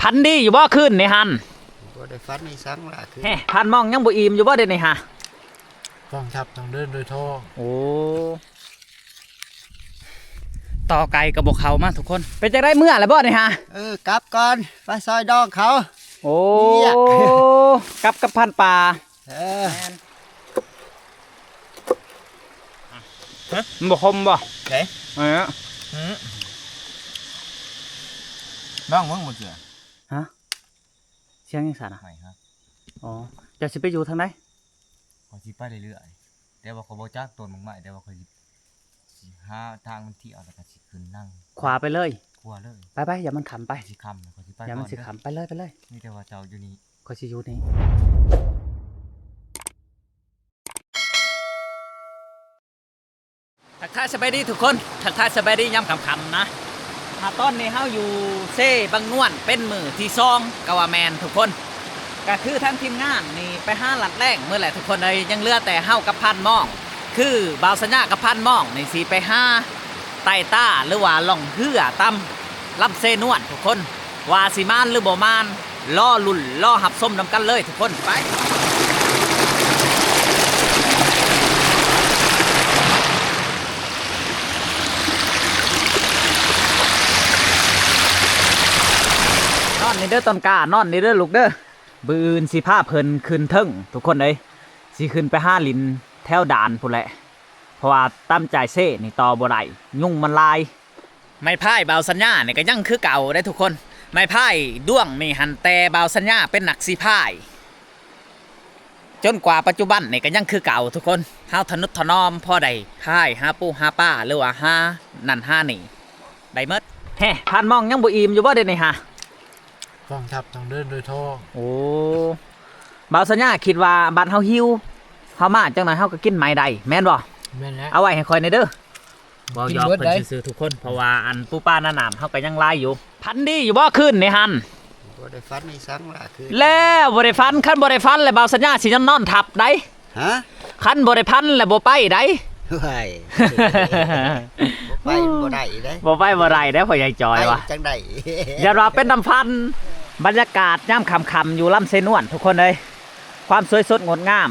ຝັນດີຢູ່ບໍ່ຄືນນີ້ຫັ້ນ? ບໍ່ໄດ້ຝັນອີ່ສັງລະຄືນ. ແຮະ ພານມອງຍັງບໍ່ອີ່ມຢູ່ບໍ່ເດນີ້ຫາ? ກອງທັບຕ້ອງເດີນໂດຍທ້ອງ. ໂອ້ ຕໍ່ໄກ່ກໍບໍ່ເຂົ້າມາທຸກຄົນ. ເປັນຈັ່ງໃດ ເມືອແລ້ວບໍ່ນີ້ຫາ? ເອີ ກັບກ່ອນ ໄປຊອຍດອງເຂົາ. ໂອ້ ກັບກັບພັນປາ. ເອີ ແມ່ນ. ຮະ ມັນບໍ່ຄົມບໍ່? ເດ້ ເອີ ອື ລອງເບິ່ງບໍ່ເຈື່ອ. ຮະ ສຽງຫຍັງຊັ້ນນະ? ໄໝ້ຮະ. ອໍ ເຈົ້າຊິໄປຢູ່ທາງໃດ? ຂ້ອຍຊິໄປເລື້ອຍໆ ແຕ່ວ່າຂ້ອຍບໍ່ຈັກຕົ້ນໝາກໄມ້ ແຕ່ວ່າຂ້ອຍຊິ ຊິຫາທາງມັນທຽວ ແລ້ວກໍຊິຂຶ້ນນຳ. ຂວາໄປເລີຍ? ຂວາເລີຍ. ໄປໆ ຢ່າມັນຄ່ຳໄປ. ຊິຄ່ຳ ຂ້ອຍຊິໄປ ຢ່າມັນຊິຄ່ຳ. ໄປເລີຍ ໄປເລີຍ. ມີແຕ່ວ່າເຈົ້າຢູ່ນີ້ ຂ້ອຍຊິຢູ່ນີ້. ທັກທາຍສະບາຍດີທຸກຄົນ ທັກທາຍສະບາຍດີຍາມຄ່ຳໆນະ. ອ່າ ຕອນນີ້ເຮົາຢູ່ເຊບັງນວນ ເປັນມື້ທີສອງກໍວ່າແມ່ນທຸກຄົນ. ກໍຄືທາງທີມງານນີ້ໄປຫາລັດແລ້ງໝົດແຫຼະທຸກຄົນເອີຍ ຍັງເຫຼືອແຕ່ເຮົາກັບພານມອງ ຄືບ່າວສັນຍາກັບພານມອງນີ້ຊິໄປຫາໄຕ່ຕາ ຫຼືວ່າລ່ອງເຮືອຕາມລຳເຊນວນທຸກຄົນ. ວ່າຊິມານຫຼືບໍ່ມານ ລໍລຸ້ນລໍຮັບຊົມນຳກັນເລີຍທຸກຄົນ. ໄປ ນອນນີ້ເດີຕົ້ນກ້າ ນອນນີ້ເດີລູກເດີ. ມື້ອື່ນຊິພາເພິ່ນຂຶ້ນເທິງທຸກຄົນເອີຍ ຊິຂຶ້ນໄປຫາຫຼິ້ນແຖວດ່ານພຸ້ນແຫຼະ ເພາະວ່າຕາມຈາຍເຊນີ້ຕໍ່ບໍ່ໄດ້ ຍຸງມັນຫຼາຍ. ໄມ້ພາຍບ່າວສັນຍານີ້ກໍຍັງຄືເກົ່າເດ້ທຸກຄົນ. ໄມ້ພາຍດ້ວງນີ້ຫັ້ນ ແຕ່ບ່າວສັນຍາເປັນນັກສີພາຍ ຈົນກວ່າປັດຈຸບັນນີ້ກໍຍັງຄືເກົ່າທຸກຄົນ. ເຮົາທະນຸດຖະໜອມ ພໍໄດ້ພາຍຫາປູຫາປາ ຫຼືວ່າຫານັ້ນຫານີ້ໄດ້ໝົດ. ແຮະ ພານມອງຍັງບໍ່ອີ່ມຢູ່ບໍ່ເດນີ້ຫາ? ກອງທັບຕ້ອງເດີນໂດຍທ້ອງ. ໂອ້ ບ່າວສັນຍາຄິດວ່າບັດເຮົາຫິວ ເຮົາມາຈັກໜ້ອຍເຮົາກໍກິນໃໝ່ໄດ້ ແມ່ນບໍ່? ແມ່ນແລ້ວ. ເອົາໄວ້ໃຫ້ຂ້ອຍແດ່ເດີ. ເວົ້າຢອກເພິ່ນຊື່ໆທຸກຄົນ ເພາະວ່າອັນປູປາໜ້ານ້ຳເຮົາກໍຍັງຫຼາຍຢູ່. ຝັນດີຢູ່ບໍ່ຄືນນີ້ຫັ້ນ? ບໍ່ໄດ້ຝັນອີ່ສັງລະຄືນ. ແລ້ວບໍ່ໄດ້ຝັນ ຄັນບໍ່ໄດ້ຝັນແລ້ວບ່າວສັນຍາຊິນອນທັບໄດ໋. ຮະ? ຄັນບໍ່ໄດ້ຝັນແລ້ວບໍ່ໄປໄດ໋. ໂອ້ຍ ບໍ່ໄປບໍ່ໄດ້ເດ້. ບໍ່ໄປບໍ່ໄດ້ເດ້ ພໍ່ໃຫຍ່ຈອຍວ່າ. ໄປຈັ່ງໃດ? ຢ້ານວ່າເປັນນຳຝັນ. ບັນຍາກາດຍາມຄ່ຳໆຢູ່ລຳເຊນວນທຸກຄົນເອີຍ ຄວາມສວຍສົດງົດງາມ.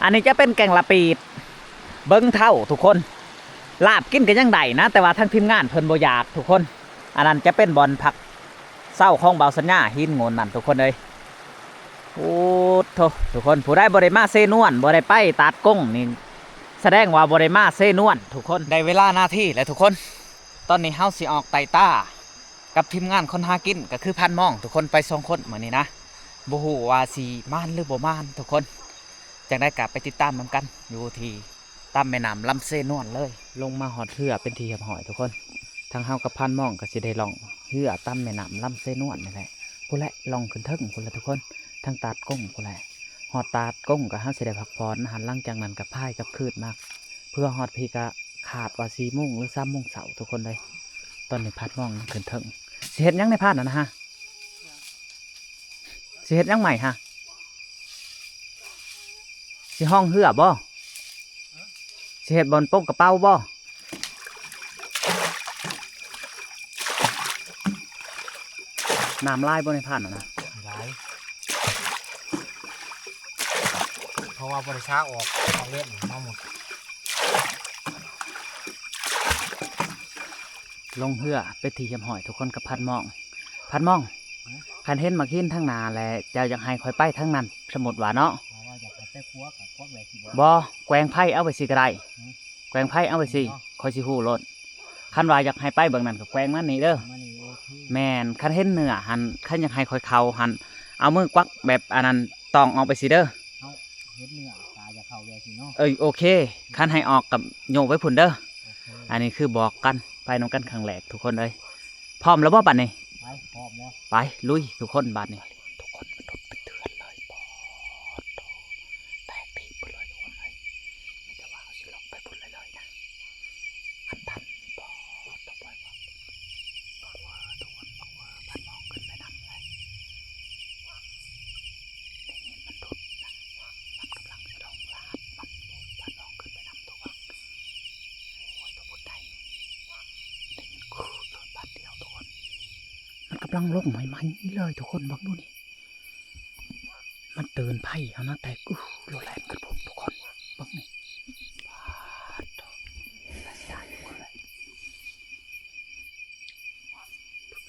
ອັນນີ້ຈະເປັນແກ່ງລະປີດ ເບິ່ງເທົ້າທຸກຄົນ. ລາບກິນກໍຍັງໄດ້ນະ ແຕ່ວ່າທາງທີມງານເພິ່ນບໍ່ຢາກທຸກຄົນ. ອັນນັ້ນຈະເປັນບ່ອນພັກເຊົາຂອງບ່າວສັນຍາ ຫີນໂງ່ນນັ້ນທຸກຄົນເອີຍ. ໂອ້ໂທ້ ທຸກຄົນ ຜູ້ໃດບໍ່ໄດ້ມາເຊນວນ ບໍ່ໄດ້ໄປຕາດກົງນີ້ ສະແດງວ່າບໍ່ໄດ້ມາເຊນວນທຸກຄົນ. ໄດ້ເວລາໜ້າທີ່ແລ້ວທຸກຄົນ. ຕອນນີ້ເຮົາຊິອອກໄຕ່ຕາກັບທີມງານຄົນຫາກິນ ກໍຄືພັນມອງ ທຸກຄົນ ໄປສອງຄົນມື້ນີ້ນະ. ບໍ່ຮູ້ວ່າຊິມານຫຼືບໍ່ມານທຸກຄົນ. ຈັ່ງໃດກໍໄປຕິດຕາມນຳກັນຢູ່ທີ່ຕາມແມ່ນ້ຳລຳເຊນວນເລີຍ. ລົງມາຮອດເຮືອເປັນທີ່ຮຽບຮ້ອຍທຸກຄົນ. ທາງເຮົາກັບພັນມອງກໍຊິໄດ້ລ່ອງເຮືອຕາມແມ່ນ້ຳລຳເຊນວນນີ້ແຫຼະ ພຸ້ນແຫຼະ ລ່ອງຂຶ້ນເທິງພຸ້ນແຫຼະທຸກຄົນ ທາງຕາດກົງພຸ້ນແຫຼະ. ຮອດຕາດກົງກໍເຮົາຊິໄດ້ພັກຜ່ອນ ຫັນຫຼັງຈາກນັ້ນກໍພາຍກັບຄືນມາ ເພື່ອຮອດພີ້ກໍຄາດວ່າສີ່ໂມງ ຫຼື ສາມໂມງເຊົ້າທຸກຄົນເອີຍ. ຕອນນີ້ພັນມອງຍັງຂຶ້ນເທິງ. ຊິເຮັດຫຍັງໃນພັນນັ້ນນະຮະ? ຊິເຮັດຫຍັງໃໝ່ຮະ? ຊິຮ່ອງເຮືອບໍ່? ຊິເຮັດບ່ອນປົກກະເປົາບໍ່? ນ້ຳຫຼາຍບໍ່ໃນພັນຫັ້ນນະ? ຫຼາຍ ເພາະວ່າບໍ່ໄດ້ຊາອອກ ອອກເລັດມາໝົດ. ລົງເຮືອເປັນທີ່ຮຽບຮ້ອຍທຸກຄົນກັບພັນມອງ. ພັນມອງ ຮະ? ຄັນເຫັນໝາກຫີນທາງໜ້າແລ້ວ ເຈົ້າຢາກໃຫ້ຂ້ອຍໄປທາງນັ້ນ ສົມມຸດວ່າເນາະ. ບໍ່ ແກວ່ງໄຟເອົາໄວ້ຊິກໍໄດ້. ຮະ? ແກວ່ງໄຟເອົາໄວ້ຊິ ຂ້ອຍຊິຮູ້ໂລດ. ຄັນວ່າຢາກໃຫ້ໄປເບື້ອງນັ້ນກໍແກວ່ງມານີ້ເດີ. ມານີ້ ໂອເຄ. ແມ່ນ ຄັນເຫັນເນື້ອຫັ້ນ ຄັນຢາກໃຫ້ຂ້ອຍເຂົ້າຫັ້ນ ເອົາມືກວັກແບບອັນນັ້ນ ຕອງອອກໄປຊິເດີ. ເຮົາເຮັດເນື້ອ ຕາຢາກເຂົ້າແບບຊີ້ເນາະ. ເອີ ໂອເຄ ຄັນໃຫ້ອອກກໍໂຍກໄວ້ພຸ້ນເດີ. ໂອເຄ ອັນນີ້ຄືບອກກັນ ໄປນຳກັນຄັ້ງແລກທຸກຄົນເອີຍ. ພ້ອມແລ້ວບໍ່ບັດນີ້? ໄປ ພ້ອມແລ້ວ. ໄປ ລຸຍທຸກຄົນບັດນີ້. ທຸກຄົນ ມັນດົດເປັນເດືອນເລີຍ ປອດໂທ້ ແຕກຕີບເບິດເລີຍທຸກຄົນເອີຍ. ມີແຕ່ວ່າເຮົາຊິລອງໄປພຸ້ນເລີຍໆນະ ອັນທັນ ປອດໂທ້ ປອດ ບັກເວີ ທຸກຄົນ ບັກເວີ ພັນມອງຂຶ້ນໄປນຳເລີຍ. ໄດ້ຍິນມັນດຸດນະ ມັນກຳລັງຊິລົງລາດ ມັນ ພັນມອງຂຶ້ນໄປນຳ ທຸກຄົນ. ໂອ້ຍ ຕົວພຸ້ນໄດ້ ໄດ້ຍິນຄືໂລດບາດດຽວ ທຸກຄົນ. ມັນກຳ ລັງລົງໃໝ່ໆເລີຍທຸກຄົນ ເບິ່ງດູນີ້ ມັນເຕືອນໄພເຮົານະ ແຕ່ ໂອ້ ໂລແລນຂຶ້ນພຸ້ນທຸກຄົນ ເບິ່ງນີ້ ປາດໂທ້ ເສຍດາຍທຸກຄົນເອີຍ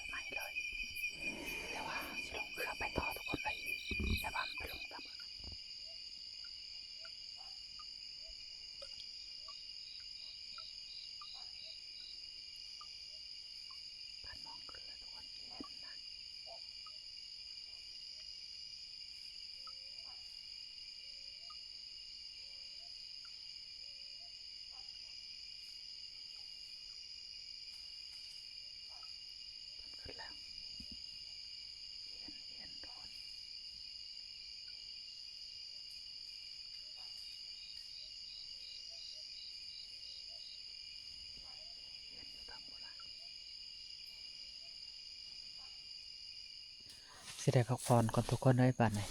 ໃໝ່ໆເລີຍ ແຕ່ວ່າຊິລົງເຄືອໄປຕໍ່ທຸກຄົນເອີຍ ແຕ່ວ່າມັນໄປລົງຕາມ ພັນມອງຂຶ້ນແລ້ວທຸກຄົນ ເຫັນນະ ເພິ່ນຂຶ້ນແລ້ວ ເຫັນ ເຫັນທຸກຄົນ ເຫັນຢູ່ທາງພຸ້ນລະ ຊິໄດ້ພັກຜ່ອນກ່ອນທຸກຄົນເອີຍ ບາດນີ້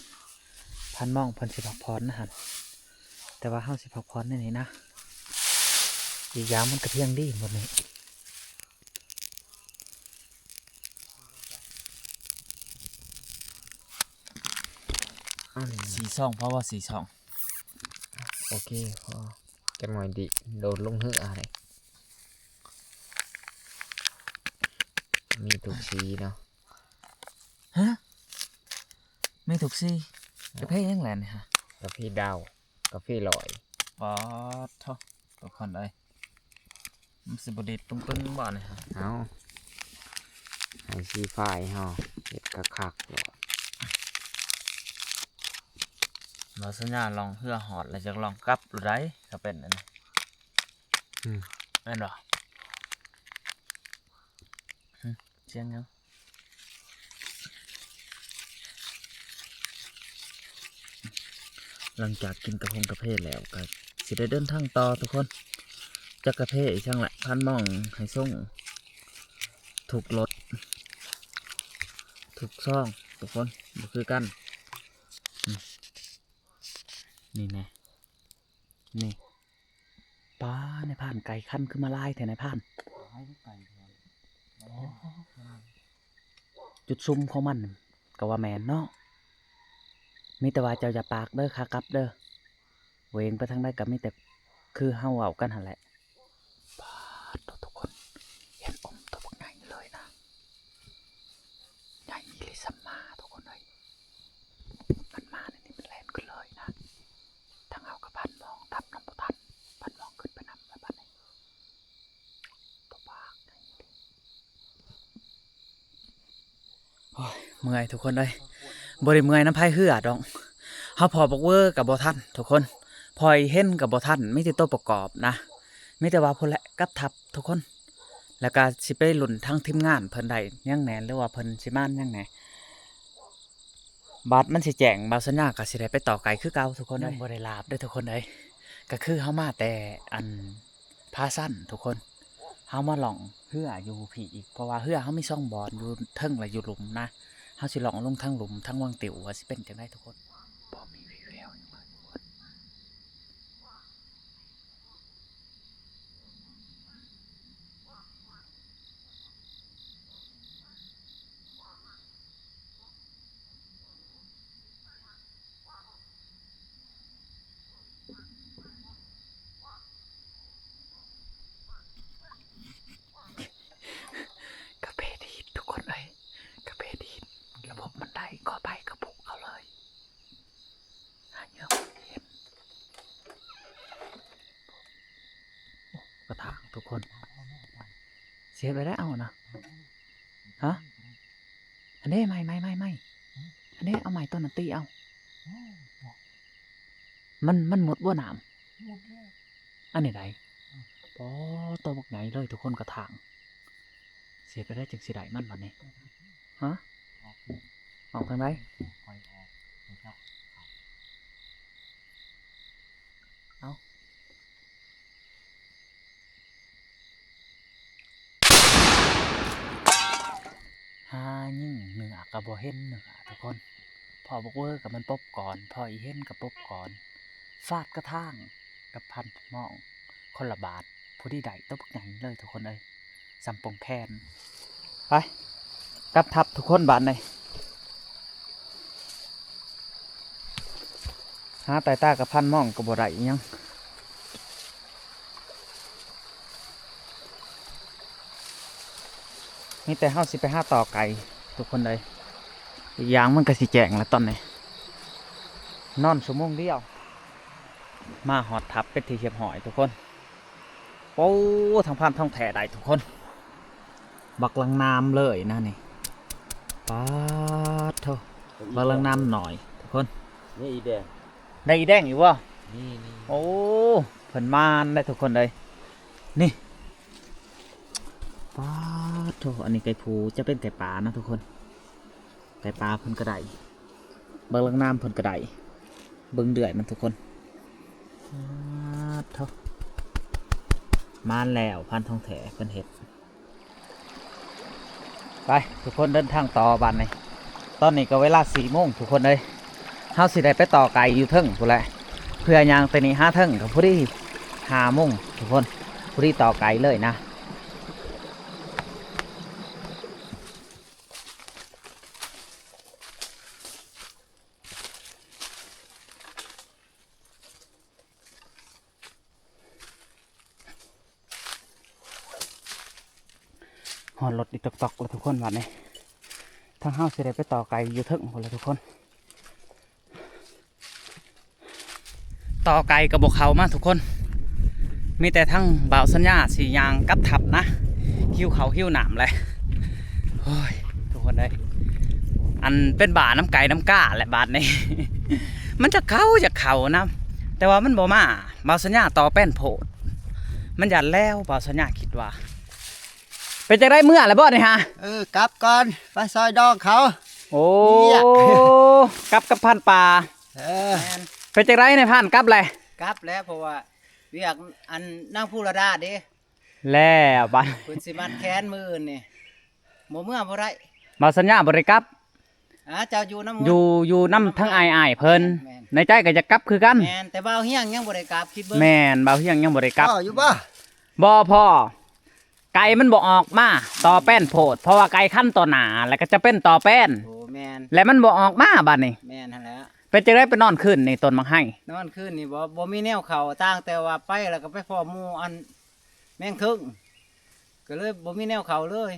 ພັນມອງເພິ່ນຊິພັກຜ່ອນນະຫັ້ນ ແຕ່ວ່າເຮົາຊິພັກຜ່ອນໃນນີ້ນະ ອີກຢ່າງມັນກະພຽງດີໝົດນີ້ ສີ່ຊ່ອງ ພໍບໍ່ສີ່ຊ່ອງ ໂອເຄ ພໍ ຈັກໜ້ອຍດີ ໂດດລົງເຮືອຫັ້ນ ມີທຸກສີເນາະ ຮະ ມີທຸກສີ ກາເຟຫຍັງແຫຼະນີ້ຮະ ກາເຟດາວ ກາເຟລອຍ ປາດໂທ້ ທຸກຄົນເອີຍ ມັນຊິບໍ່ດີດປຶ້ງໆບໍ່ນີ້ຮະ ເອົາ ໃຫ້ສີຟ້າເຮົາເຮັດຄັກໆໂລດ ບໍ່ສັນຍາລ່ອງເຮືອຮອດແລ້ວ ຢາກລ່ອງກັບໂລດໃດ໋ ຖ້າເປັນອັນນີ້ ອືມ ແມ່ນບໍ່? ຫຶ ສຽງຫຍັງ? ຫຼັງຈາກກິນກາຟົງກາເຟແລ້ວ ກໍຊິໄດ້ເດີນທາງຕໍ່ທຸກຄົນ ຈັກກາເຟອີ່ຫຍັງແຫຼະ ພັນມອງໃຫ້ສົ່ງ ທຸກລົດ ທຸກຊ່ອງທຸກຄົນ ບໍ່ຄືກັນ ອືມ ນີ້ແນ່ ນີ້ ປາ ນາຍພານ ໄກ່ຄັນຄືມາຫຼາຍແທ້ນາຍພານ ຈຸດຊຸມຂອງມັນກໍວ່າແມ່ນເນາະ ມີແຕ່ວ່າເຈົ້າຢ່າປາກເດີ ຂາກັບເດີ ເຫວ່ງໄປທາງໃດກໍມີແຕ່ຄືເຮົາເວົ້າກັນຫັ້ນແຫຼະ ປາດໂທ້ ທຸກຄົນ ເຫັນອົມໂຕບັກໃຫຍ່ເລີຍນະ ໃຫຍ່ອີ່ຫຼີ ສ່ຳໝາທຸກຄົນເອີຍ ມັນມາໃນນີ້ມັນແລ່ນຂຶ້ນເລີຍນະ ທາງເຮົາກໍພັນມອງດັບນຳບໍ່ທັນ ພັນມອງຂຶ້ນໄປນຳແລ້ວບັດນີ້ ໂຕບັກໃຫຍ່ອີ່ຫຼີ ໂອ້ຍ ເມື່ອຍທຸກຄົນເອີຍ ບໍ່ໄດ້ເມື່ອຍນຳພາຍເຮືອດອກ ເຮົາພໍ້ບັກເວີກໍບໍ່ທັນທຸກຄົນ ພໍ້ອີ່ເຫັນກໍບໍ່ທັນ ມີແຕ່ໂຕປະກອບນະ ມີແຕ່ວ່າພຸ້ນແຫຼະກັບທັບທຸກຄົນ ແລ້ວກໍຊິໄປລຸ້ນທາງທີມງານເພິ່ນໄດ້ຫຍັງແດ່ ຫຼືວ່າເພິ່ນຊິມາຫຍັງແດ່ ບາດມັນຊິແຈ້ງ ບ່າວສັນຍາກໍຊິໄດ້ໄປຕໍ່ໄກຄືເກົ່າທຸກຄົນເອີຍ ຍັງບໍ່ໄດ້ລາບເດີທຸກຄົນເອີຍ ກໍຄືເຮົາມາແຕ່ອັນ ຜາຊັນທຸກຄົນ ເຮົາມາລ່ອງເຮືອຢູ່ພີ້ອີກ ເພາະວ່າເຮືອເຮົາມີສອງບ່ອນ ຢູ່ເທິງ ແລະ ຢູ່ລຸ່ມນະ ເຮົາຊິລ່ອງລົງທາງລຸ່ມ ທາງວັງຕິວ ວ່າຊິເປັນຈັ່ງໃດທຸກຄົນ ບໍ່ມີວີ່ແວວຫຍັງເລີຍທຸກຄົນ. ກາເຟດີດທຸກຄົນເອີຍ ກາເຟດີດ ລະບົບມັນໄດ້ ຂໍໄປກະປຸກເອົາເລີຍ ຫາເຫຍື່ອບໍ່ເຫັນ ໂອ້ ກະຖາງທຸກຄົນ ເສຍໄປແລ້ວເອົານະ ຮະ ອັນເດ້ ໄມ້ ໄມ້ ໄມ້ ໄມ້ ອັນເດ້ ເອົາໄມ້ຕົ້ນນັ້ນຕີເອົາ ມັນ ມັນໝົດບໍ່ນ້ຳ ໝົດແລ້ວ ອັນນີ້ໃດ ອືມ ປໍ ໂຕບັກໃຫຍ່ເລີຍທຸກຄົນ ກະຖາງ ເສຍໄປແລ້ວຈຶ່ງຊິໄດ້ມັນບັດນີ້ ຮະ ອອກ ອອກທາງໃດ ຂ້ອຍອອກ ເຈົ້າ ເອົາ ຫາຍິງເໜືອກະບໍ່ເຫັນເໜືອທຸກຄົນ ພໍ້ບັກເວີກະມັນປົບກ່ອນ ພໍ້ອີ່ເຫັນກະປົບກ່ອນ ຟາດກະຖາງກັບພັນມອງ ຄົນລະບາດ ພໍດີໄດ້ໂຕບັກໃຫຍ່ເລີຍທຸກຄົນເອີຍ ສ່ຳປົງແຂນ ໄປ. ກັບທັບທຸກຄົນບາດນີ້ ຫາໃຕ້ຕາກັບພັນມອງກໍບໍ່ໄດ້ອີ່ຫຍັງ ມີແຕ່ເຮົາຊິໄປຫາຕໍ່ໄກ່ທຸກຄົນເອີຍ. ອີກຢ່າງມັນກໍຊິແຈ້ງແລ້ວຕອນນີ້ ນອນຊົ່ວໂມງດຽວ ມາຮອດທັບເປັນທີ່ຮຽບຮ້ອຍທຸກຄົນ. ໂອ້ ທາງພານທອງແທ້ໄດ້ທຸກຄົນ ບັກລາງນ້ຳເລີຍນະນີ້ ປາດໂທ້ ບັກລາງນ້ຳໜ້ອຍທຸກຄົນ. ນີ້ອີແດງ ໄດ້ອີແດງອີກບໍ່? ນີ້ໆ ໂອ້ ເພິ່ນມານໄດ໋ທຸກຄົນເອີຍ ນີ້ ປາດໂທ້ ອັນນີ້ໄກ່ພູ ຈະເປັນໄກ່ປ່ານະທຸກຄົນ ໄກ່ປ່າເພິ່ນກໍໄດ້ ບັກລາງນ້ຳເພິ່ນກໍໄດ້ ເບິ່ງເດືອຍມັນທຸກຄົນ ປາດໂທ້ ມານແລ້ວ ພານທອງແທ້ເພິ່ນເຮັດ. ໄປທຸກຄົນ ເດີນທາງຕໍ່ບາດນີ້ ຕອນນີ້ກໍເວລາສີ່ໂມງທຸກຄົນເອີຍ ເຮົາຊິໄດ້ໄປຕໍ່ໄກ່ຢູ່ເທິງພຸ້ນແຫຼະ ເພື່ອຍ່າງແຕ່ນີ້ຫາເທິງກໍພໍດີຫ້າໂມງທຸກຄົນ ພໍດີຕໍ່ໄກ່ເລີຍນະ. ຮອດລົດອີ່ຕອກໆແລ້ວທຸກຄົນ ບາດນີ້ ທາງເຮົາຊິໄດ້ໄປຕໍ່ໄກ່ຢູ່ເທິງພຸ້ນແຫຼະທຸກຄົນ. ຕໍ່ໄກ່ກໍບໍ່ເຂົ້າມາທຸກຄົນ ມີແຕ່ທາງບ່າວສັນຍາຊິຍ່າງກັບທັບນະ ຫິວເຂົ້າຫິວນ້ຳແຫຼະ. ໂອ້ຍ ທຸກຄົນເອີຍ ອັນເປັນບ້ານຳໄກ່ນຳກາແຫຼະບາດນີ້ ມັນຈະເຂົ້າ ຢາກເຂົ້ານຳ ແຕ່ວ່າມັນບໍ່ມາ. ບ່າວສັນຍາຕໍ່ແປ້ນໂພດ ມັນຢ້ານແລ້ວ ບ່າວສັນຍາຄິດວ່າ. ເປັນຈັ່ງໃດ ເມືອແລ້ວບໍ່ນີ້ຫາ? ເອີ ກັບກ່ອນ ໄປຊອຍດອງເຂົາ. ໂອ້ ວຽກ ກັບກັບພານປ່າ. ເອີ ແມ່ນ. ເປັນຈັ່ງໃດນາຍພານ ກັບແລ້ວ? ກັບແລ້ວ ເພາະວ່າວຽກອັນນາງພູລະດາເດ້ ແລ້ວບາດ ເພິ່ນຊິມັດແຂນມື້ອື່ນນີ້ ບໍ່ເມືອບໍ່ໄດ້. ບ່າວສັນຍາບໍ່ໄດ້ກັບ. ອາ ເຈົ້າຢູ່ນຳ ຢູ່ ຢູ່ນຳທັງອ້າຍໆເພິ່ນ. ແມ່ນ ໃນໃຈກໍຢາກກັບຄືກັນ. ແມ່ນ ແຕ່ບ່າວຮຽງຍັງບໍ່ໄດ້ກັບ ຄິດເບິ່ງ. ແມ່ນ ບ່າວຮຽງຍັງບໍ່ໄດ້ກັບ. ພໍ່ຢູ່ບໍ່? ບໍ່ພໍ່ ໄກ່ມັນບໍ່ອອກມາ ຕໍ່ແປ້ນໂພດ ເພາະວ່າໄກ່ຄັນຕໍ່ໜ້າ ແລ້ວກໍຈະເປັນຕໍ່ແປ້ນ. ໂອ້ ແມ່ນ ແລ້ວມັນບໍ່ອອກມາບາດນີ້. ແມ່ນຫັ້ນແຫຼະ. ເປັນຈັ່ງໃດໄປນອນຄືນນີ້ຕົ້ນໝາກໄຮ? ນອນຄືນນີ້ບໍ່ ບໍ່ມີແນວເຂົ້າ ຕ່າງແຕ່ວ່າໄປແລ້ວກໍໄປພໍ້ໝູ່ອັນແມງເຖິງ ກໍເລີຍບໍ່ມີແນວເຂົ້າເລີຍ.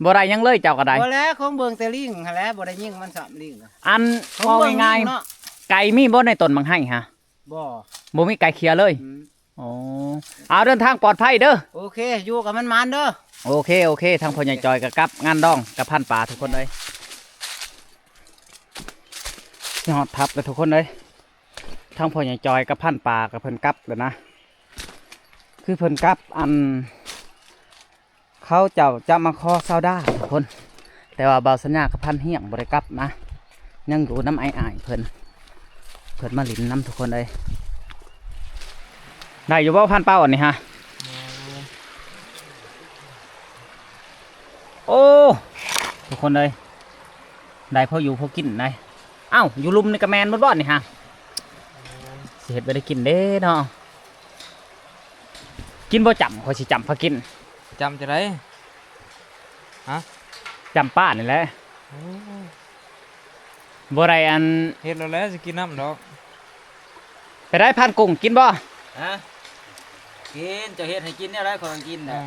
ບໍ່ໄດ້ຫຍັງເລີຍເຈົ້າກໍໄດ້. ບໍ່ແລ້ວ ຂອງເບິ່ງແຕ່ລິງຫັ້ນແຫຼະ ບໍ່ໄດ້ຍິງມັນຊ້ຳ ລິງ. ອັນ ຂອງເບິ່ງ ເວົ້າງ່າຍໆ ໄກ່ມີບໍ່ໃນຕົ້ນໝາກໄຮຫາ? ບໍ່ ບໍ່ມີໄກ່ເຂ່ຍເລີຍ. ອືມ ອໍ ເອົາ ເດີນທາງປອດໄພເດີ. ໂອເຄ ຢູ່ກັບມັນໝານເດີ. ໂອເຄ ໂອເຄ ທາງພໍ່ໃຫຍ່ຈອຍກໍກັບງານດອງກັບພານປ່າທຸກຄົນເອີຍ. ຮອດທັບແລ້ວທຸກຄົນເອີຍ ທາງພໍ່ໃຫຍ່ຈອຍກັບພານປ່າກໍເພິ່ນກັບແລ້ວນະ ຄືເພິ່ນກັບ ອັນ ເຂົາເຈົ້າຈະມາຂໍຊາວດາທຸກຄົນ ແຕ່ວ່າບ່າວສັນຍາກັບພານຮຽງບໍ່ໄດ້ກັບນະ ຍັງຢູ່ນຳອ້າຍໆເພິ່ນ ເພິ່ນມາຫຼິ້ນນຳທຸກຄົນເອີຍ. ໄດ້ຢູ່ບໍ່ພານເປົ້າອັນນີ້ຫາ? ໂອ້ ທຸກຄົນເອີຍ ໄດ້ພໍຢູ່ພໍກິນໄດ໋. ເອົ້າ ຢູ່ລຸ່ມນີ້ກໍແມ່ນໝົດບໍ່ນີ້ຫາ? ຊິເຮັດບໍ່ໄດ້ກິນເດ້ເນາະ. ກິນບໍ່ຈ້ຳ ຂ້ອຍຊິຈ້ຳພາກິນ. ຈ້ຳຈັ່ງໃດ? ຮະ? ຈ້ຳປານີ້ແຫຼະ. ໂອ້ ບໍ່ໄດ້ອັນ ເຮັດແລ້ວແຫຼະ ຊິກິນນຳດອກ. ໄປໄດ້ພານກຸ້ງ ກິນບໍ່? ຮະ? ກິນ ເຈົ້າເຮັດໃຫ້ກິນແນວໃດ ຂ້ອຍກໍກິນແຫຼະ. ເອີ.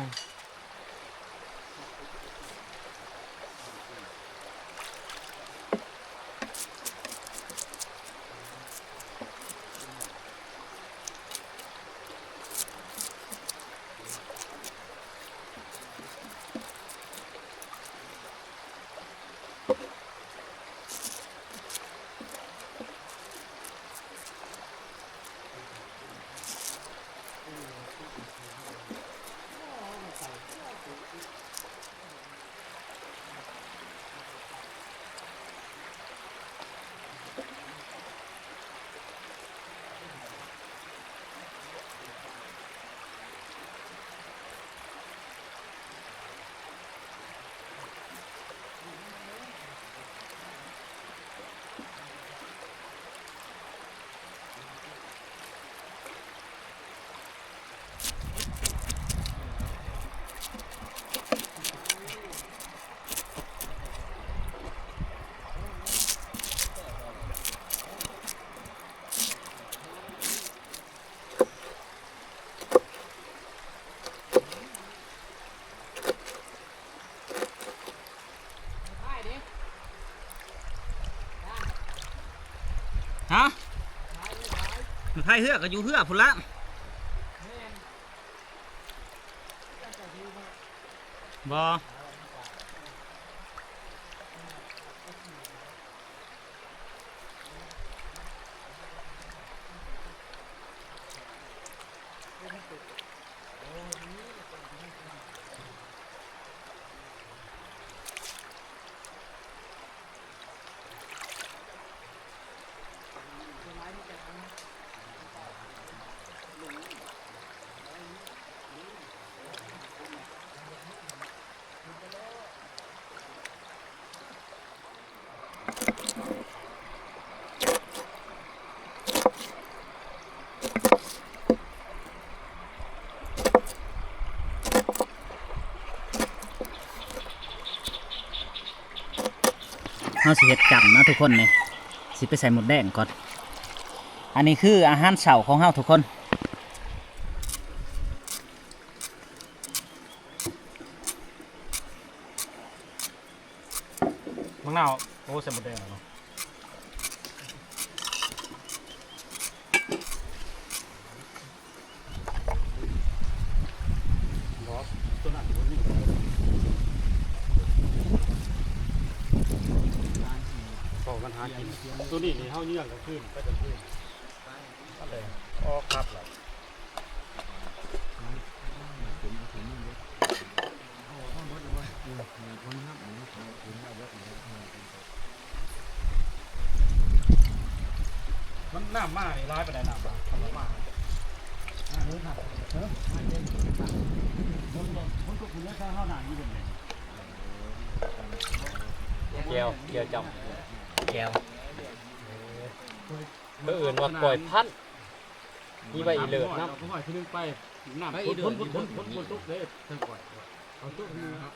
ຮະ? ມັນພາຍເຮືອກໍຢູ່ເຮືອພຸ້ນລະ. ບໍ່. ເຮົາຊິເຮັດຈ້ຳເນາະທຸກຄົນນີ້ ຊິໄປໃສ່ມົດແດງກ່ອນ. ອັນນີ້ຄືອາຫານເຊົ້າຂອງເຮົາທຸກຄົນ. ບັກນາວ ໂອ້ ໃສ່ມົດແດງເນາະ. ບໍ່ ຕົວນັ້ນບໍ່ມີດອກ ເວົ້າກັນຫາກິນ. ຕົວນີ້ນີ້ເຮົາເຍືອງກາງຄືນ ໄປກາງຄືນ. ອັນໃດ? ອໍ ຄັບລະ. ມັນນ້ຳມານີ້ຫຼາຍປານໃດ? ນ້ຳມາ ນ້ຳມາ ແຈ່ວ ແຈ່ວຈ້ຳ ແຈ່ວ ເອີ້ນວ່າກ້ອຍພັນ. ມີໃບອີເລີດນຳ ເຮົາກໍວ່າຊິໄປ ນ້ຳ ໄປອີເລີດ ຝົນ ຝົນ ຝົນ ຝົນຕົກເດ້ ທາງກ້ອຍ ເອົາຕົກນີ້ເນາະ.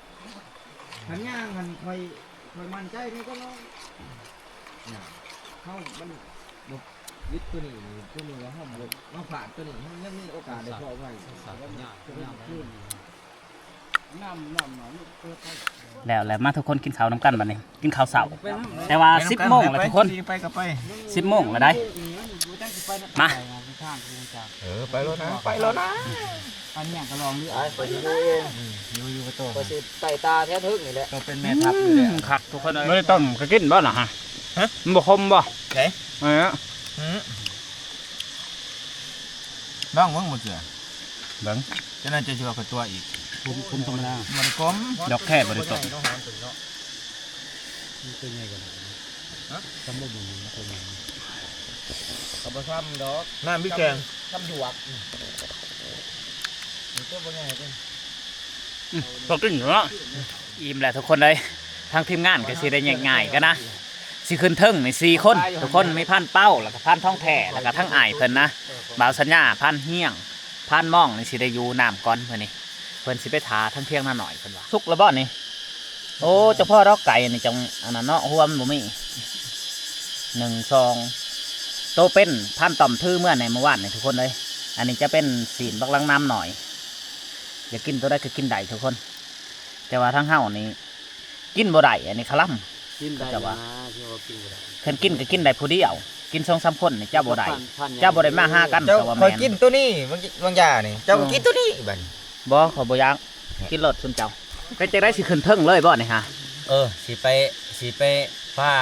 ຄັນຍ່າງຫັ້ນຂ້ອຍ ຂ້ອຍໝັ້ນໃຈນີ້ກໍນ້ອຍ ເຮົາມັນບໍ່ ວິດຕົວນີ້ ຕົວນີ້ວ່າເຮົາບໍ່ມາພາດຕົວນີ້ ເຮົາຍັງມີໂອກາດໄດ້ພໍໄວ້. ແລ້ວ ແລ້ວ ມາທຸກຄົນກິນເຂົ້ານຳກັນບັດນີ້ ກິນເຂົ້າເຊົ້າ ແຕ່ວ່າສິບໂມງແລ້ວທຸກຄົນ ໄປນຳກັນ ໄປ ໄປ ໄປ ໄປ ໄປ ໄປ ໄປ ສິບໂມງແລ້ວໃດ໋ ມາ ເອີ ໄປໂລດນະ ໄປໂລດນະ ອັນຫຍັງກໍລອງເລືອກ ໄປ ໄປຊິຢູ່ເອງ ຢູ່ ຢູ່ປະຕູ ຂ້ອຍຊິໄຕ່ຕາແຖວເທິງນີ້ແຫຼະ ໂຕເປັນແມ່ທັບຢູ່ແລ້ວ ອືມ ຄັກທຸກຄົນເອີຍ ບໍ່ໄດ້ຕົ້ມກໍກິນບໍ່ລະຮະ ຮະ ມັນບໍ່ຂົມບໍ່ ເອີ ອືມ ລອງເບິ່ງບໍ່ເທື່ອ ເບິ່ງ ຈັ່ງນັ້ນເຈົ້າຊິວ່າຂ້ອຍຕົວະອີກ ຂົມ ຂົມທຳມະດາ ບໍ່ໄດ້ຂົມ ດອກແຄ່ບໍ່ໄດ້ຕົ້ມ ມັນຕົວໃຫຍ່ຂະໜາດນີ້ ຮະ ຊຳບໍ່ໝູນຕົວໃຫຍ່ ກໍບໍ່ຊຳດອກ ນ້ຳພິກແກງ ຊຳ ຊຳດວກ ອືມ ມັນຕົວບໍ່ໃຫຍ່ເດ້ ອືມ ພໍກິນຢູ່ເນາະ ອີ່ມແລ້ວທຸກຄົນເອີຍ ທາງທີມງານກໍຊິໄດ້ແຍກຍ້າຍກັນນະ ຊິຂຶ້ນເທິງນີ້ສີ່ຄົນ ທຸກຄົນ ມີພານເປົາ ແລ້ວກໍພານທອງແທ້ ແລ້ວກໍທັງອ້າຍເພິ່ນນະ ບ່າວສັນຍາ ພານຮຽງ ພານມອງນີ້ຊິໄດ້ຢູ່ນ້ຳກ່ອນມື້ນີ້ ເພິ່ນຊິໄປຖ້າທາງທຽງນານ້ອຍເພິ່ນວ່າ ສຸກແລ້ວບໍ່ນີ້? ໂອ້ ເຈົ້າພໍ່ດອກໄກ່ນີ້ຈັ່ງອັນນັ້ນເນາະ ຫົວມັນບໍ່ມີ ໜຶ່ງ ສອງ ໂຕເປັນ ພານຕ້ອມຖືເມືອແດ່ມື້ວານນີ້ທຸກຄົນເອີຍ ອັນນີ້ຈະເປັນຊີ້ນບັກຫຼັງນ້ຳນ້ອຍ ຢາກກິນໂຕໃດກໍກິນໄດ້ທຸກຄົນ ແຕ່ວ່າທາງເຮົານີ້ ກິນບໍ່ໄດ້ ອັນນີ້ຄະລຳ ກິນໄດ້ ເຈົ້າວ່າ ນະ ຄືວ່າກິນບໍ່ໄດ້ ຄັນກິນກໍກິນໄດ້ຜູ້ດຽວ ກິນສອງສາມຄົນນີ້ຈະບໍ່ໄດ້ ຈະບໍ່ໄດ້ມາຫາກັນ ເຈົ້າ ກໍວ່າແມ່ນ ຂ້ອຍກິນໂຕນີ້ ບາງ ບາງຢ່ານີ້ ເຈົ້າກໍກິນໂຕນີ້ບັດນີ້ ບໍ່ ຂ້ອຍບໍ່ຢາກ ກິນໂລດຊຸມເຈົ້າ ເປັນຈັ່ງໃດ ຊິຂຶ້ນເທິງເລີຍບໍ່ນີ້ຫາ? ເອີ ຊິໄປ ຊິໄປພາ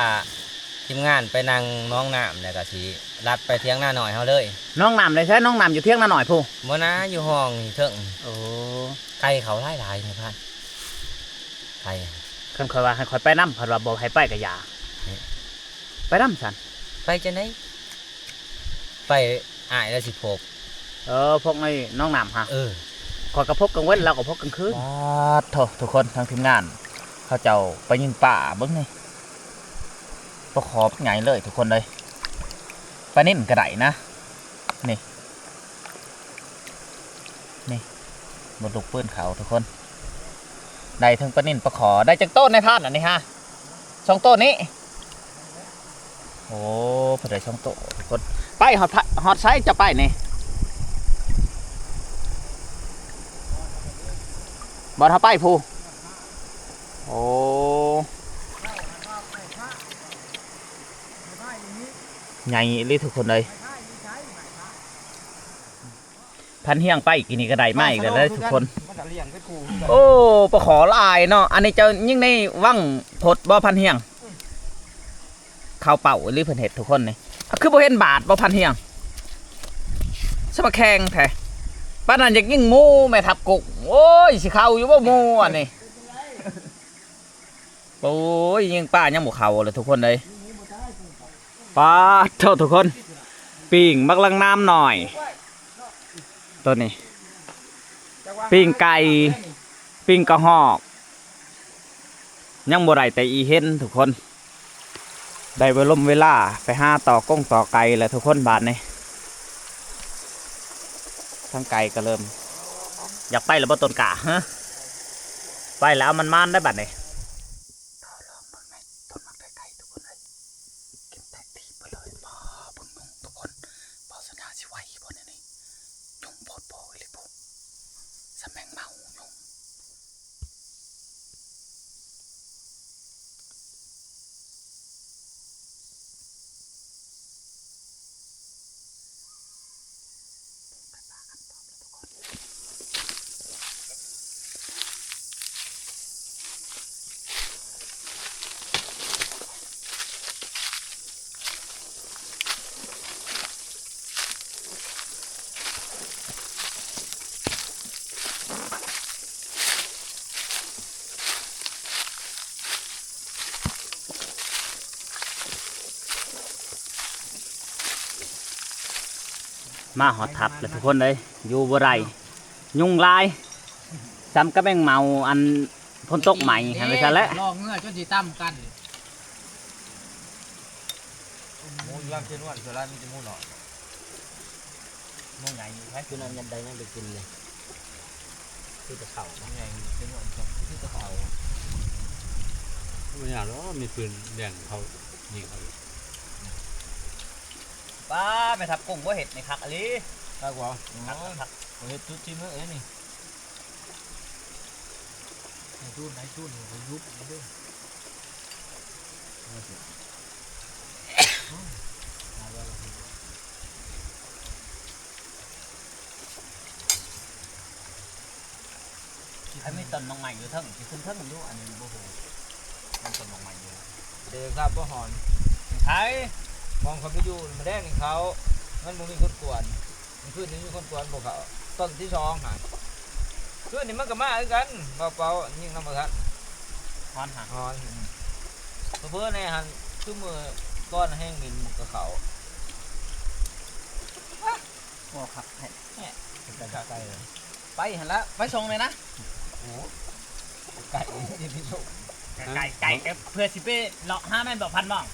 ທີມງານໄປນັ່ງໜອງນ້ຳ ແລ້ວກໍຊິລັດໄປທຽງນານ້ອຍເຮົາເລີຍ ໜອງນ້ຳໃດໃສ? ໜອງນ້ຳຢູ່ທຽງນານ້ອຍພຸ້ນ ບໍ່ນາ ຢູ່ຫ້ອງນີ້ເທິງ ໂອ້ ໄກ່ເຂົາຫຼາຍໆ ໃນພານ ໄກ່ ຄັນຂ້ອຍວ່າໃຫ້ຂ້ອຍໄປນຳ ເພິ່ນວ່າບໍ່ໃຫ້ໄປກໍຢ່າ ໄປນຳຊັ້ນ ໄປຈັ່ງໃດ? ໄປ ອ້າຍລາວຊິພົກ ເອີ ພົກໃນໜອງນ້ຳຫະ ເອີ ຂ້ອຍກໍພົກກາງເວັນ ລາວກໍພົກກາງຄືນ ປາດໂທ້ ທຸກຄົນ ທາງທີມງານເຂົາເຈົ້າໄປຍິງປາ ເບິ່ງນີ້ ປາຂໍບັກໃຫຍ່ເລີຍທຸກຄົນເອີຍ ປານິນກໍໄດ້ນະ ນີ້ ນີ້ ເບິ່ງລູກປືນເຂົາທຸກຄົນ ໄດ້ເທິງປານິນປາຂໍ ໄດ້ຈັກໂຕໃນພານອັນນີ້ຫະ? ສອງໂຕນີ້ ໂອ້ ເພິ່ນໄດ້ສອງໂຕທຸກຄົນ ໄປຮອດ ຮອດໃສເຈົ້າໄປນີ້? ບ່ອນເຮົາໄປພຸ້ນ ໂອ້. ໃຫຍ່ອີ່ຫຼີທຸກຄົນເອີຍ. ພັນຮຽງໄປກີ້ນີ້ກໍໄດ້ມາອີກແລ້ວທຸກຄົນ. ໂອ້ ປາຂໍຫຼາຍເນາະ. ອັນນີ້ເຈົ້າຍິງໃນວັງພົດບໍ່ ພັນຮຽງ? ເຂົ້າເປົ້າອີ່ຫຼີເພິ່ນເຮັດທຸກຄົນນີ້. ຄືບໍ່ເຫັນບາດບໍ່ ພັນຮຽງ? ສະມາແຂງແທ້. ປານນັ້ນຢາກຍິງໝູແມ່ທັບກຸ້ງ. ໂອ້ຍ ຊິເຂົ້າຢູ່ບໍ່ໝູອັນນີ້? ໂອ້ຍ ຍິງປາຍັງບໍ່ເຂົ້າເລີຍທຸກຄົນເອີຍ. ປາດໂທ້ທຸກຄົນ ປີ້ງບັກລັງນາມນ້ອຍ ໂຕນີ້ ປີ້ງໄກ່ ປີ້ງກະຮອກ. ຍັງບໍ່ໄດ້ແຕ່ອີ່ເຫັນທຸກຄົນ. ໄດ້ເວລົມເວລາໄປຫາຕໍ່ກົງຕໍ່ໄກ່ແລ້ວທຸກຄົນບາດນີ້. ທາງໄກ່ກໍເລີ່ມຢາກໄປແລ້ວບໍ່ຕົ້ນກ້າ ຮະ? ໄປແລ້ວເອົາມັນມານໄດ້ບາດນີ້. ລອງເບິ່ງໃນຕົ້ນໝາກໄກ່ໆ ທຸກຄົນເອີຍ ກິນແຕກທີ່ໄປເລີຍ. ບໍ່ ເບິ່ງຍຸງທຸກຄົນ ບໍ່ສັນຍາຊິໄຫວບໍ່ແນວນີ້. ຍຸງໂພດໂພອີ່ຫຼີພຸ້ນ ສະແມງເມົາຍຸງ. ມາຮອດທັບແລ້ວທຸກຄົນເອີຍ ຢູ່ບໍ່ໄດ້ ຍຸງຫຼາຍ ສ່ຳກັບແມງເມົາອັນຝົນຕົກໃໝ່ຫັ້ນວ່າຊັ້ນແຫຼະ. ລອງເງືອຈົນຊິຕຳກັນ. ໝູຢູ່ນຳເຊນວນສ່ວນຫຼາຍມີແຕ່ໝູນ້ອຍ. ໝູໃຫຍ່ຢູ່ໃສ? ຄືນັ້ນຍັງໄດ້ ຍັງໄດ້ກິນເລີຍ ຄືແຕ່ເຂົ້າ ໝູໃຫຍ່ເຊນວນຄືແຕ່ເຂົ້າ. ບໍ່ຍາກດອກ ມີປືນແດງເຂົາຍິງເຂົາຢູ່. ປ້າ ແມ່ທັບກົງບໍ່ເຮັດນີ້ຄັກອີ່ຫຼີ. ຄັກບໍ່? ຄັກ ຄັກ ເຮັດຈຸດທີ່ມືເອີຍນີ້. ໃນຕູ້ນ ໃນຕູ້ນ ໃນຢູບເດີ. ອັນມີຕົ້ນໝາກໄມ້ຢູ່ເທິງ ຊິຂຶ້ນເທິງຢູ່ ອັນນີ້ບໍ່ຮູ້ ມັນຕົ້ນໝາກໄມ້ຢູ່. ເດຊາບໍ່ຮອນ ໃຜ ມອງເຂົາໄປຢູ່ມາແດງນີ້ເຂົາ ມັນບໍ່ມີຄົນກວນ. ມື້ຄືນນີ້ມີຄົນກວນບໍ່ເຂົ້າ ຕົ້ນທີສອງຫັ້ນ. ຄືນນີ້ມັນກໍມາຄືກັນ ເບົາເປົາຍິງນຳບໍ່ທັນ ຮອນຫາ ຮອນ. ເຜີໆແນ່ຫັ້ນ ຄືມື້ກ່ອນແຮງມິນມັນກໍເຂົ້າ. ໂອ້ ຄັກແທ້ ເປັນຕາໄກ ໄປຫັ້ນລະ ໄປສົ່ງແດ່ນະ. ໂອ້ ໄກ ໄປສົ່ງ ໄກ ໄກ ເພື່ອຊິໄປເລາະຫາແມ່ນບໍ່ ພັນມອງ?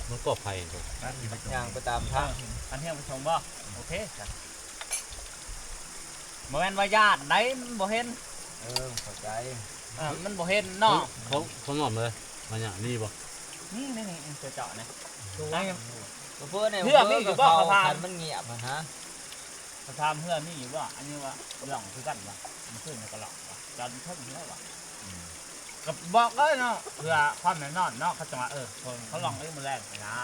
ມັນກໍໄປ ຍ່າງໄປຕາມທາງ ເອີ ຄັນເຮືອໄປສົ່ງບໍ່? ໂອເຄ ບໍ່ແມ່ນວ່າຢ້ານໃດ ມັນບໍ່ເຫັນ. ເອີ ເຂົ້າໃຈ ເອີ ມັນບໍ່ເຫັນເນາະ. ເຂົາ ເຂົານອນເລີຍ ມາຫຍັງນີ້ບໍ່? ນີ້ ນີ້ ນີ້ ເຈາະນີ້ ເພື່ອມີຢູ່ບໍ່ ເຂົາຖາມ ມັນງຽບຫັ້ນນະ. ເຂົາຖາມເຮືອມີຢູ່ບໍ່? ອັນນີ້ວ່າເລື່ອງຄືກັນວ່າ ມື້ຄືນນີ້ກໍເລົ່າວ່າຈອດເທິງເຮືອວ່າ ກໍບອກເລີຍເນາະ ເພື່ອຄວາມແນ່ນອນເນາະ ເຂົາຈະວ່າ ເອີ ເຂົາລອງເລີຍມື້ແລງນີ້ນາ.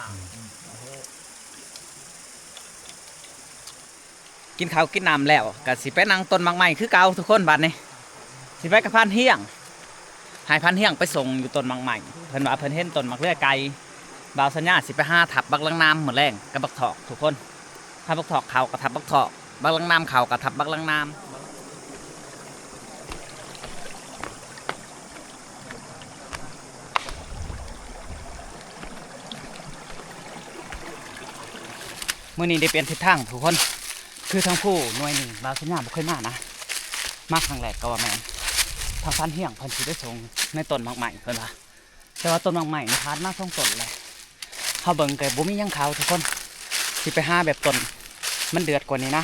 ກິນເຂົ້າກິນນ້ຳແລ້ວ ກໍຊິໄປນັ່ງຕົ້ນໝາກໄມ້ຄືເກົ່າທຸກຄົນ. ບາດນີ້ຊິໄປກັບພັນຮຽງ ໃຫ້ພັນຮຽງໄປສົ່ງຢູ່ຕົ້ນໝາກໄມ້ ເພິ່ນວ່າເພິ່ນເຫັນຕົ້ນໝາກເຫຼືອໄກ່. ບ່າວສັນຍາຊິໄປຫາທັບບັກລັງນາມມື້ແລງກັບບັກຖອກທຸກຄົນ. ຖ້າບັກຖອກເຂົ້າກໍທັບບັກຖອກ ບັກລັງນາມເຂົ້າກໍທັບບັກລັງນາມ. ມື້ນີ້ໄດ້ປ່ຽນທິດທາງທຸກຄົນ ຄືທາງພູໜ່ວຍນີ້ ບ່າວສັນຍາບໍ່ເຄີຍມານະ ມາຄັ້ງແລກກໍວ່າແມ່ນ. ທາງພັນຮຽງເພິ່ນຊິໄປສົ່ງໃນຕົ້ນໝາກໄມ້ເພິ່ນວ່າ ແຕ່ວ່າຕົ້ນໝາກໄມ້ນີ້ຜ່ານມາສອງຕົ້ນແລ້ວ ເຮົາເບິ່ງກໍບໍ່ມີຫຍັງເຂົ້າທຸກຄົນ ຊິໄປຫາແບບຕົ້ນມັນເດືອດກວ່ານີ້ນະ.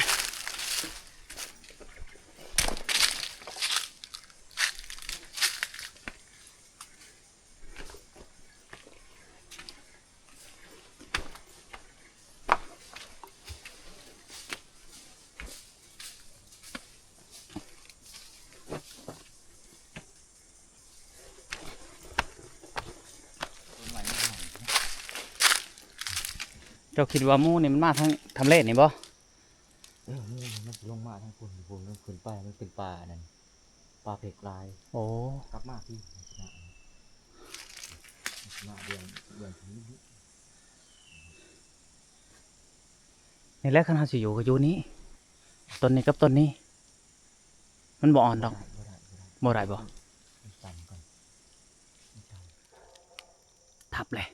ຈົ້າຄິດວ່າໝູນີ້ມັນມາທາງທຳເລນີ້ບໍ່? ເອີ ໝູມັນຊິລົງມາທາງພຸ້ນ ພຸ້ນ ມັນຂຶ້ນໄປ ມັນເປັນປ່າອັນນັ້ນ ປ່າເພັກຫຼາຍ. ໂອ້ ກັບມາພີ້ ມາເດືອນ ເດືອນ ນີ້ແຫຼະ ຄັນເຮົາຊິຢູ່ກໍຢູ່ນີ້ ຕົ້ນນີ້ກັບຕົ້ນນີ້ ມັນບໍ່ອ່ອນດອກ. ບໍ່ໄດ້ ບໍ່ໄດ້ ບໍ່ໄດ້ບໍ່? ມັນຕັນກ່ອນ ມັນຕັນ ທັບແຫຼະ.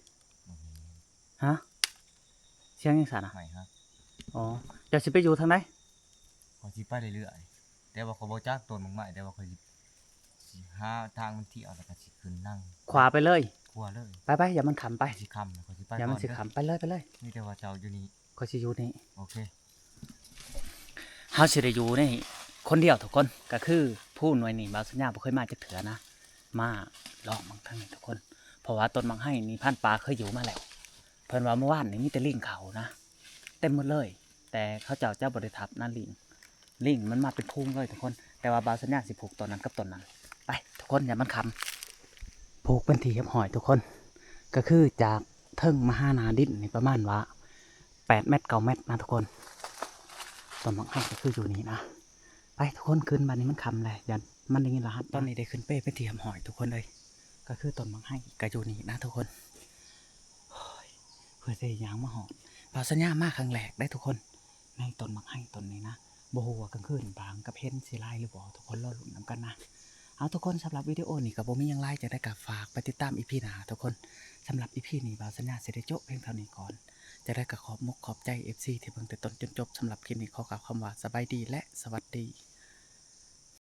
ບໍ່ແມ່ນ ຮະ? ສຽງຫຍັງຊັ້ນນະ? ໄມ້ຫັກ. ອໍ ເຈົ້າຊິໄປຢູ່ທາງໃດ? ຂ້ອຍຊິໄປເລື້ອຍໆ ແຕ່ວ່າຂ້ອຍບໍ່ຈັກຕົ້ນໝາກໄມ້ ແຕ່ວ່າຂ້ອຍຊິ ຊິຫາທາງມັນທຽວ ແລ້ວກໍຊິຂຶ້ນທາງຂວາໄປເລີຍ. ຂວາເລີຍ. ໄປໆ ຢ່າມັນຄ່ຳໄປ. ຊິຄ່ຳ ຂ້ອຍຊິໄປ ຢ່າມັນຊິຄ່ຳ ໄປເລີຍ ໄປເລີຍ. ມີແຕ່ວ່າເຈົ້າຢູ່ນີ້ ຂ້ອຍຊິຢູ່ນີ້. ໂອເຄ ເຮົາຊິໄດ້ຢູ່ໃນຄົນດຽວທຸກຄົນ ກໍຄືພູໜ່ວຍນີ້ ບ່າວສັນຍາບໍ່ເຄີຍມາຈັກເທື່ອນະ ມາລອງເບິ່ງທາງນີ້ທຸກຄົນ ເພາະວ່າຕົ້ນໝາກໄຮນີ້ ພານປ່າເຄີຍຢູ່ມາແລ້ວ. ເພິ່ນວ່າມື້ວານນີ້ມີແຕ່ລີງເຂົ້ານະ ເຕັມໝົດເລີຍ ແຕ່ເຂົາເຈົ້າຈະບໍ່ໄດ້ທັບນະ ລີງ ລີງມັນມາເປັນຝູງເລີຍທຸກຄົນ. ແຕ່ວ່າບ່າວສັນຍາຊິຜູກຕົ້ນນັ້ນກັບຕົ້ນນັ້ນ. ໄປທຸກຄົນ ຢ່າມັນຄ່ຳ ຜູກເປັນທີ່ຮຽບຮ້ອຍທຸກຄົນ ກໍຄືຈາກເທິງມາຫາໜ້າດິນນີ້ປະມານວ່າແປດແມັດ ເກົ້າແມັດນະທຸກຄົນ. ຕົ້ນໝາກໄຮກໍຄືຢູ່ນີ້ນະ. ໄປທຸກຄົນ ຂຶ້ນ ບາດນີ້ມັນຄ່ຳແລ້ວ ຢ້ານມັນໄດ້ຍິນລະຫັດ. ຕອນນີ້ໄດ້ຂຶ້ນເປ້ເປັນທີ່ຮຽບຮ້ອຍທຸກຄົນເອີຍ ກໍຄືຕົ້ນໝາກໄຮກໍຢູ່ນີ້ນະທຸກຄົນ. ໂອ້ຍ ເພື່ອຊິຍ່າງມາຮອດ ບ່າວສັນຍາມາຄັ້ງແລກເດ້ທຸກຄົນ ໃນຕົ້ນໝາກໄຮຕົ້ນນີ້ນະ. ບໍ່ຮູ້ວ່າກາງຄືນບາງກັບເຫັນຊິຫຼາຍຫຼືບໍ່ ທຸກຄົນລໍລຸ້ນນຳກັນນະ. ເອົາທຸກຄົນ ສຳລັບວິດີໂອນີ້ກໍບໍ່ມີຫຍັງຫຼາຍ ຈັ່ງໃດກໍຝາກໄປຕິດຕາມອີພີໜ້າທຸກຄົນ. ສຳລັບອີພີນີ້ ບ່າວສັນຍາຊິໄດ້ໂຈະພຽງເທົ່ານີ້ກ່ອນ. ຈັ່ງໃດກໍຂອບມຸກຂອບໃຈເອັຟຊີທີ່ເບິ່ງແຕ່ຕົ້ນຈົນຈົບ. ສຳລັບຄລິບນີ້ຂໍກ່າວຄຳວ່າສະບາຍດີ ແລະ ສະຫວັດດີ.